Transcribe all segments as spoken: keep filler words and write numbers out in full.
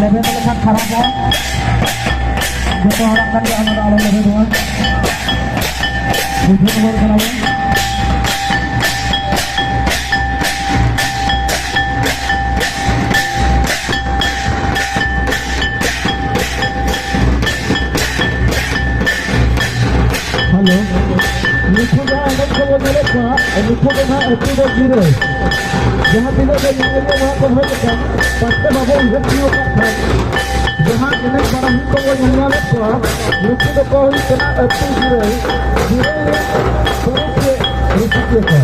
ᱞᱮᱵᱮᱫ ᱞᱮᱠᱷᱟᱱ ᱠᱷᱟᱨᱟᱯᱚᱜᱼᱟ᱾ ᱡᱚᱛᱚ ᱦᱚᱲᱟᱜ ᱠᱟᱱ ᱜᱮᱭᱟ, ᱚᱱᱟ ᱫᱚ ᱟᱞᱚ ᱞᱮᱵᱮᱫᱚᱜᱼᱟ᱾ ᱵᱩᱡᱷᱟᱹᱣ ᱦᱚᱲ ᱠᱟᱱᱟ ᱵᱚᱱ᱾ ᱦᱮᱞᱳ, ᱱᱤᱛᱚᱜ ᱡᱟᱦᱟᱸ ᱮᱱᱮᱡ ᱠᱚᱵᱚᱱ ᱧᱮᱞᱮᱫ ᱠᱚᱣᱟ, ᱱᱤᱛᱚᱜ ᱫᱚ ᱱᱟᱦᱟᱜ ᱟᱹᱛᱩ ᱫᱚ ᱜᱤᱨᱟᱹ᱾ ᱡᱟᱦᱟᱸ ᱛᱤᱱᱟᱹᱜ ᱜᱮ ᱧᱮᱧᱮᱞᱤᱭᱟᱹ ᱱᱚᱣᱟ ᱠᱚ ᱦᱮᱡ ᱟᱠᱟᱱ, ᱯᱟᱥᱮ ᱵᱟᱵᱚ ᱩᱭᱦᱟᱹᱨ ᱛᱤᱭᱳᱜ ᱠᱟᱜ ᱠᱷᱟᱱ, ᱡᱟᱦᱟᱸ ᱮᱱᱮᱡ ᱵᱟᱲᱟ ᱦᱩᱭᱩᱜ ᱠᱚᱵᱚᱱ ᱧᱮᱞ ᱧᱟᱢᱮᱫ ᱠᱚᱣᱟ, ᱱᱩᱠᱩ ᱫᱚᱠᱚ ᱦᱩᱭᱩᱜ ᱠᱟᱱᱟ ᱟᱹᱛᱩ ᱜᱤᱨᱟᱹ, ᱜᱤᱨᱟᱹ ᱨᱮᱱ ᱥᱚᱨᱮᱥ ᱨᱩᱥᱤᱠᱤᱭᱟᱹ ᱠᱚ᱾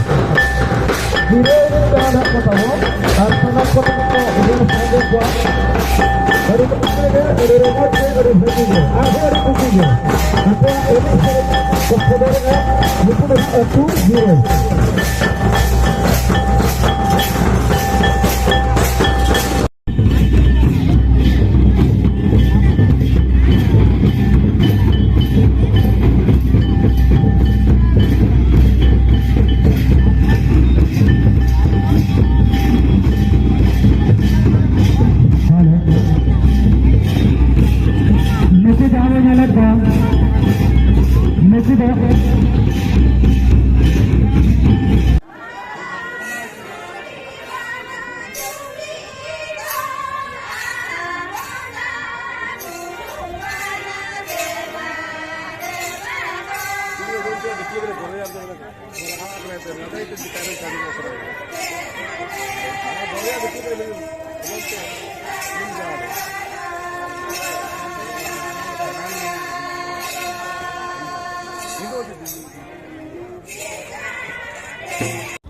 ᱜᱤᱨᱟᱹ ᱨᱮᱱ ᱡᱟᱦᱟᱸ ᱱᱟᱜ ᱠᱚ ᱛᱟᱵᱚᱱ, ᱟᱨ ᱥᱟᱱᱟᱢ ᱠᱚ ᱛᱟᱵᱚᱱ ᱠᱚ ᱩᱭᱦᱟᱹᱨ ᱥᱟᱶᱛᱮ ᱠᱚᱣᱟ᱾ ᱟᱹᱰᱤ ᱠᱩᱥᱤ ᱜᱮ, ᱟᱹᱰᱤ ᱨᱚᱢᱚᱡᱽ ᱜᱮ, ᱟᱹᱰᱤ ᱵᱷᱟᱹᱜᱤ ᱜᱮ, ᱟᱨᱦᱚᱸ ᱟᱹᱰᱤ ᱠᱩᱥᱤ ᱜᱮ᱾ ᱟᱯᱮᱭᱟᱜ ᱮᱱᱮᱡ ᱥᱮᱨᱮᱧ ᱠᱚ ᱥᱚᱫᱚᱨᱮᱜᱼᱟ, ᱱᱩᱠᱩ ᱫᱚ ᱟᱹᱛᱩ ᱜᱤᱨᱟᱹ᱾ ᱱᱩᱠᱩ ᱡᱟᱦᱟᱸ ᱵᱚᱱ ᱧᱮᱞᱮᱫ ᱠᱚᱣᱟ, ᱱᱩᱠᱩ ᱫᱚ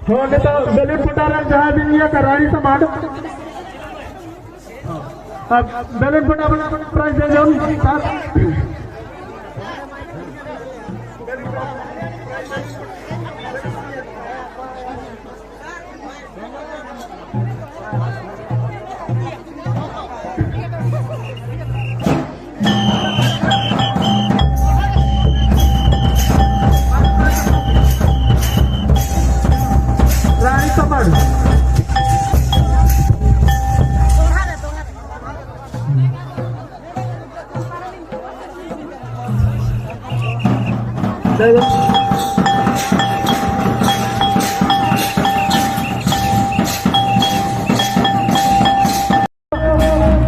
ᱦᱚᱸ, ᱱᱤᱛᱚᱜ ᱵᱮᱞᱩᱱ ᱯᱚᱴᱟ ᱨᱮᱱ ᱡᱟᱦᱟᱸᱭ ᱵᱤᱱ ᱤᱭᱟᱹ ᱠᱟᱱᱟ, ᱨᱟᱱᱤ ᱥᱟᱢᱟᱱ, ᱟᱨ ᱵᱮᱞᱩᱱ ᱯᱚᱴᱟ ᱵᱟᱞᱟ ᱯᱨᱟᱭᱤᱡᱽ ᱫᱚ ᱡᱚᱢ ᱥᱟᱨ᱾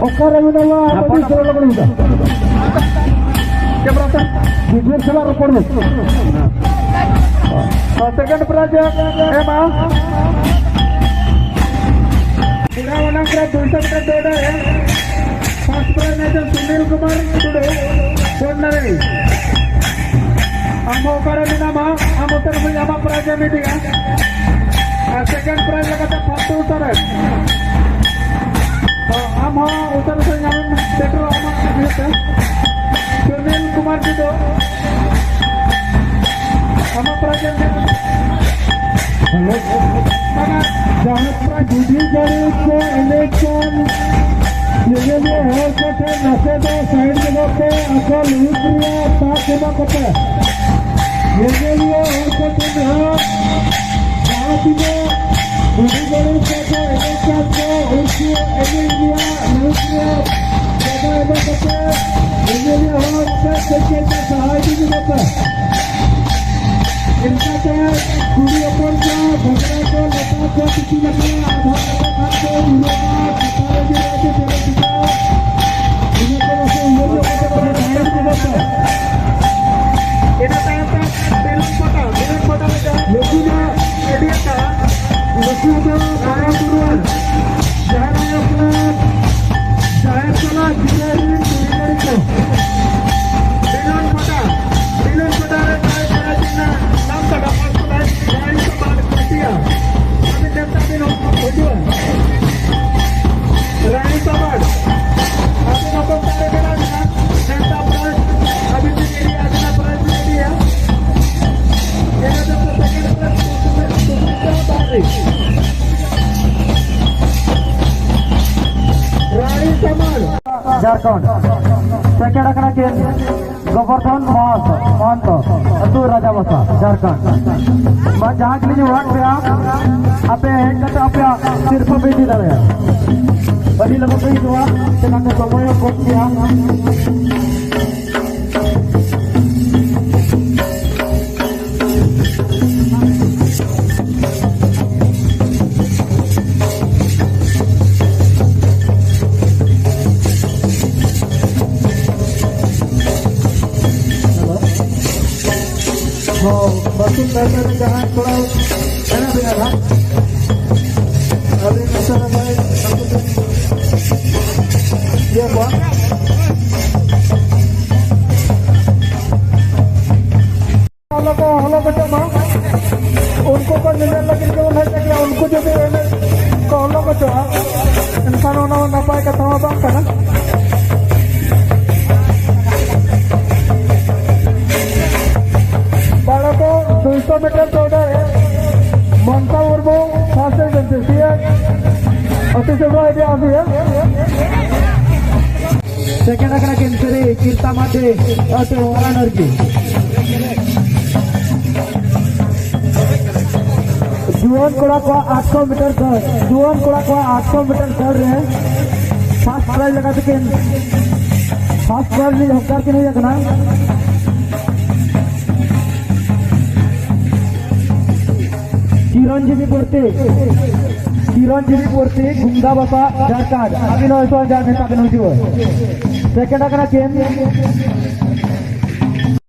ᱚᱠᱟᱨᱮ ᱢᱮᱱᱟᱢᱟ? ᱟᱹᱰᱤ ᱥᱚᱨᱚᱞ ᱠᱟᱱᱟ᱾ ᱠᱮᱢᱨᱟ ᱥᱮ? ᱵᱤᱡᱩ ᱥᱟᱞᱟᱜ ᱨᱚᱯᱚᱲ ᱢᱮ᱾ ᱛᱚ, ᱥᱮᱠᱮᱱᱰ ᱯᱨᱟᱭᱤᱡᱽ ᱮ ᱮᱢᱟ᱾ ᱯᱩᱨᱟ ᱚᱱᱟ ᱯᱨᱟᱭᱤᱡᱽ ᱫᱩᱭᱥᱚ ᱴᱟᱠᱟ ᱫᱚ ᱚᱰᱟᱨ ᱮ᱾ ᱯᱷᱟᱥᱴ ᱯᱨᱟᱭᱤᱡᱽ ᱱᱮᱡᱚ ᱥᱩᱱᱤᱞ ᱠᱩᱢᱟᱨ ᱴᱩᱰᱩ, ᱵᱚᱱᱱᱟᱨᱤ᱾ ᱟᱢ ᱦᱚᱸ ᱚᱠᱟᱨᱮ ᱢᱮᱱᱟᱢᱟ? ᱟᱢ ᱩᱛᱟᱹᱨ ᱢᱮ, ᱟᱢᱟᱜ ᱯᱨᱟᱭᱤᱡᱽ ᱮᱢ ᱤᱫᱤᱭᱟ᱾ ᱟᱨ ᱥᱮᱠᱮᱱᱰ ᱯᱨᱟᱭᱤᱡᱽ ᱞᱮᱠᱟᱛᱮ ᱯᱷᱟᱞᱛᱩ ᱩᱛᱟᱹᱨ ᱮ᱾ ᱛᱚ ᱟᱢ ᱦᱚᱸ ᱩᱛᱟᱹᱨ ᱩᱛᱟᱹᱨ ᱧᱟᱢᱮᱢ ᱥᱮᱴᱮᱨᱚᱜ ᱟᱢᱟᱜ ᱤᱭᱟᱹᱛᱮ᱾ ᱥᱩᱱᱤᱞ ᱠᱩᱢᱟᱨ ᱴᱩᱰᱩ, ᱟᱢᱟᱜ ᱯᱨᱟᱭᱤᱡᱽ ᱮᱢ ᱧᱟᱢᱟ᱾ ᱦᱮᱞᱳ᱾ ᱵᱟᱝᱟ᱾ ᱡᱟᱦᱟᱸ ᱯᱨᱟᱭᱤᱡᱽ ᱡᱩᱫᱤ ᱡᱟᱹᱱᱤᱡ ᱠᱚ ᱮᱱᱮᱡ ᱠᱟᱱ ᱧᱮᱧᱮᱞᱤᱭᱟᱹ ᱦᱚᱲ ᱠᱚ ᱴᱷᱮᱱ ᱱᱟᱥᱮ ᱫᱚ ᱥᱟᱭᱤᱰ ᱧᱚᱜᱚᱜ ᱯᱮ, ᱟᱠᱚ ᱞᱩᱦᱩᱠ ᱨᱮᱭᱟᱜ ᱛᱟᱠ ᱮᱢᱟ ᱠᱚᱯᱮ᱾ ᱧᱮᱧᱮᱞᱤᱭᱟᱹ ᱦᱚᱲ ᱠᱚ ᱴᱷᱮᱱ ᱦᱚᱸ ᱡᱟᱦᱟᱸ ᱛᱤᱱᱟᱹᱜ ᱵᱩᱰᱷᱤ ᱜᱟᱹᱲᱤ ᱠᱚ ᱮᱱᱮᱡ ᱠᱟᱱ ᱠᱚ, ᱩᱱᱠᱩ ᱮᱱᱮᱡ ᱨᱮᱭᱟᱜ ᱞᱩᱦᱩᱠ ᱨᱮᱭᱟᱜ ᱡᱟᱭᱜᱟ ᱮᱢᱟ ᱠᱟᱛᱮ ᱧᱮᱧᱮᱞᱤᱭᱟᱹ ᱦᱚᱲ ᱠᱚ ᱠᱟᱹᱡ ᱠᱟᱹᱡ ᱛᱮ ᱥᱟᱦᱟ ᱤᱫᱤ ᱧᱚᱜᱚᱜ ᱯᱮ᱾ ᱤᱱᱠᱟᱹᱛᱮ ᱠᱩᱲᱤ ᱦᱚᱯᱚᱱ ᱠᱚ ᱜᱷᱚᱜᱽᱨᱟ ᱠᱚ ᱞᱚᱴᱟ ᱠᱚ ᱫᱤᱯᱤᱞ ᱟᱠᱟᱱᱟ, ᱟᱨ ᱵᱷᱟᱜᱽ ᱠᱟᱛᱮ ᱵᱷᱟᱜᱽ ᱠᱚ ᱫᱩᱲᱩᱵᱼᱟ, ᱠᱟᱛᱷᱟ ᱨᱮ ᱡᱮ ᱨᱟᱡᱽ ᱮ ᱪᱮᱞᱮ ᱴᱷᱤᱠᱟ᱾ ᱤᱱᱟᱹ ᱯᱚᱨᱮ ᱥᱮ ᱩᱭᱦᱟᱹᱨ ᱧᱚᱜ ᱠᱟᱛᱮ ᱯᱮ ᱛᱟᱦᱮᱸ ᱠᱚᱜᱼᱟ ᱯᱮ᱾ ᱤᱱᱟᱹ ᱛᱟᱭᱚᱢ ᱛᱮ ᱵᱮᱞᱩᱱ ᱯᱟᱴᱟ, ᱵᱮᱞᱩᱱ ᱯᱟᱴᱟ ᱨᱮ ᱡᱟᱦᱟᱸ ᱱᱩᱠᱩ ᱫᱚ ᱟᱹᱰᱤ ᱟᱸᱴ ᱱᱩᱠᱩ ᱫᱚ ᱢᱟᱨᱟᱝ ᱵᱩᱨᱩ ᱟᱨ ᱡᱟᱦᱮᱨ ᱟᱭᱳ ᱠᱚ ᱡᱟᱦᱮᱨ ᱠᱚᱲᱟ ᱜᱤᱫᱽᱨᱟᱹ ᱨᱮᱱ ᱠᱩᱲᱤ ᱠᱩᱲᱤ ᱠᱚ᱾ ᱵᱮᱞᱩᱱ ᱯᱟᱴᱟ, ᱵᱮᱞᱩᱱ ᱯᱟᱴᱟ ᱨᱮ ᱯᱨᱟᱭᱤᱡᱽ ᱯᱮᱲᱟ ᱪᱤᱱᱦᱟᱹ ᱱᱟᱢ ᱠᱟᱴᱟ ᱯᱟᱸᱪᱥᱚ ᱴᱟᱠᱟ ᱯᱨᱟᱭᱤᱡᱽ ᱥᱟᱢᱟᱱ ᱠᱩᱥᱤᱭᱟ᱾ ᱟᱹᱵᱤᱱ ᱱᱮᱣᱛᱟ ᱵᱤᱱ ᱦᱤᱡᱩᱜᱼᱟ᱾ ᱨᱟᱱᱤ ᱥᱟᱢᱟᱱ, ᱟᱹᱵᱤᱱ ᱦᱚᱸᱠᱚ ᱚᱠᱟᱨᱮ ᱢᱮᱱᱟᱜ ᱵᱤᱱᱟ? ᱱᱮᱣᱛᱟ ᱯᱨᱟᱭᱤᱡᱽ, ᱟᱹᱵᱤᱱ ᱵᱤᱱ ᱤᱫᱤᱭᱟ, ᱟᱹᱵᱤᱱᱟᱜ ᱯᱨᱟᱭᱤᱡᱽ ᱵᱤᱱ ᱤᱫᱤᱭᱟ᱾ ᱤᱱᱟᱹ ᱛᱟᱭᱚᱢ ᱥᱮᱠᱮᱱᱰ ᱯᱨᱟᱭᱤᱡᱽ, ᱨᱟᱱᱤ ᱥᱟᱢᱟᱱ᱾ ᱡᱷᱟᱲᱠᱷᱚᱸᱰ᱾ ᱥᱮᱴᱮᱨ ᱟᱠᱟᱱᱟ ᱠᱤᱱ ᱜᱳᱵᱚᱨᱫᱷᱚᱱ ᱢᱚᱦᱚᱱᱛᱚ, ᱢᱚᱦᱚᱱᱛᱚ, ᱟᱹᱛᱩ ᱨᱟᱡᱟᱵᱟᱥᱟ, ᱡᱷᱟᱲᱠᱷᱚᱸᱰ᱾ ᱢᱟ ᱡᱟᱦᱟᱸ ᱜᱮᱞᱤᱧ ᱦᱚᱦᱚᱣᱟᱫ ᱯᱮᱭᱟ, ᱟᱯᱮ ᱦᱮᱡ ᱠᱟᱛᱮ ᱟᱯᱮᱭᱟᱜ ᱥᱤᱨᱯᱟᱹ ᱯᱮ ᱤᱫᱤ ᱫᱟᱲᱮᱭᱟᱜᱼᱟ᱾ ᱟᱹᱰᱤ ᱞᱚᱜᱚᱱ ᱯᱮ ᱦᱤᱡᱩᱜᱼᱟ, ᱪᱮᱫᱟᱜ ᱥᱮ ᱥᱚᱢᱚᱭ ᱦᱚᱸ ᱠᱚᱢ ᱜᱮᱭᱟ᱾ ᱡᱟᱦᱟᱸ ᱛᱷᱚᱲᱟ ᱮᱱᱮᱡ ᱵᱮᱱᱟ ᱦᱟᱸᱜ᱾ ᱟᱹᱰᱤ ᱱᱟᱯᱟᱭ ᱱᱟᱯᱟᱭ ᱤᱭᱟᱹ ᱠᱚᱣᱟ᱾ ᱟᱞᱚ ᱠᱚ ᱦᱚᱞᱚ ᱜᱚᱪᱚᱜ ᱢᱟ᱾ ᱩᱱᱠᱩ ᱠᱚ ᱧᱮᱧᱮᱞ ᱞᱟᱹᱜᱤᱫ ᱜᱮᱵᱚᱱ ᱦᱮᱡ ᱟᱠᱟᱱᱟ᱾ ᱩᱱᱠᱩ ᱡᱩᱫᱤ ᱮᱱᱮᱡ ᱠᱚ ᱦᱚᱞᱚ ᱜᱚᱪᱚᱜᱼᱟ, ᱮᱱᱠᱷᱟᱱ ᱚᱱᱟ ᱢᱟ ᱱᱟᱯᱟᱭ ᱠᱟᱛᱷᱟ ᱢᱟ ᱵᱟᱝ ᱠᱟᱱᱟ᱾ ᱵᱟᱲᱟ ᱠᱚ ᱫᱩᱭᱥᱚ ᱢᱤᱴᱟᱨ ᱫᱟᱹᱲ ᱨᱮ ᱢᱚᱱᱥᱟ ᱢᱩᱨᱢᱩ first rank ᱥᱤ ᱮ ᱟᱹᱛᱩ ᱥᱮᱵᱟ ᱤᱫᱤ ᱟᱹᱜᱩᱭᱟ᱾ ᱥᱮᱠᱮᱱᱰ ᱟᱠᱟᱱᱟ ᱠᱤᱱ ᱥᱨᱤ ᱠᱤᱨᱛᱟ ᱢᱟᱨᱰᱤ ᱟᱹᱛᱩ ᱚᱨᱟᱱᱚᱨᱜᱤ᱾ ᱡᱩᱣᱟᱹᱱ ᱠᱚᱲᱟ ᱠᱚᱣᱟᱜ ᱟᱴᱥᱚ ᱢᱤᱴᱟᱨ ᱫᱟᱹᱲ, ᱡᱩᱣᱟᱹᱱ ᱠᱚᱲᱟ ᱠᱚᱣᱟᱜ ᱟᱴᱥᱚ ᱢᱤᱴᱟᱨ ᱫᱟᱹᱲ ᱨᱮ ᱯᱷᱟᱥᱴ ᱯᱨᱟᱭᱤᱡᱽ ᱞᱮᱠᱟ ᱛᱮᱠᱤᱱ, ᱯᱷᱟᱥᱴ ᱯᱨᱟᱭᱤᱡᱽ ᱨᱤᱱᱤᱡ ᱦᱚᱠᱫᱟᱨ ᱠᱤᱱ ᱦᱩᱭ ᱟᱠᱟᱱᱟ᱾ ᱪᱤᱨᱚᱧᱡᱤᱵᱤ ᱯᱨᱚᱛᱤᱠ, ᱪᱤᱨᱚᱧᱡᱤᱵᱤ ᱯᱨᱚᱛᱤᱠ, ᱜᱩᱢᱫᱟ ᱵᱟᱥᱟ, ᱡᱷᱟᱲᱠᱷᱚᱸᱰ᱾ ᱟᱹᱵᱤᱱ ᱦᱚᱸ ᱥᱚᱦᱚᱡ ᱡᱟᱦᱟᱸ ᱱᱮᱛᱟ ᱵᱤᱱ ᱦᱤᱡᱩᱜᱼᱟ᱾ ᱥᱮᱠᱮᱱᱰ ᱟᱠᱟᱱᱟ ᱠᱤᱱ᱾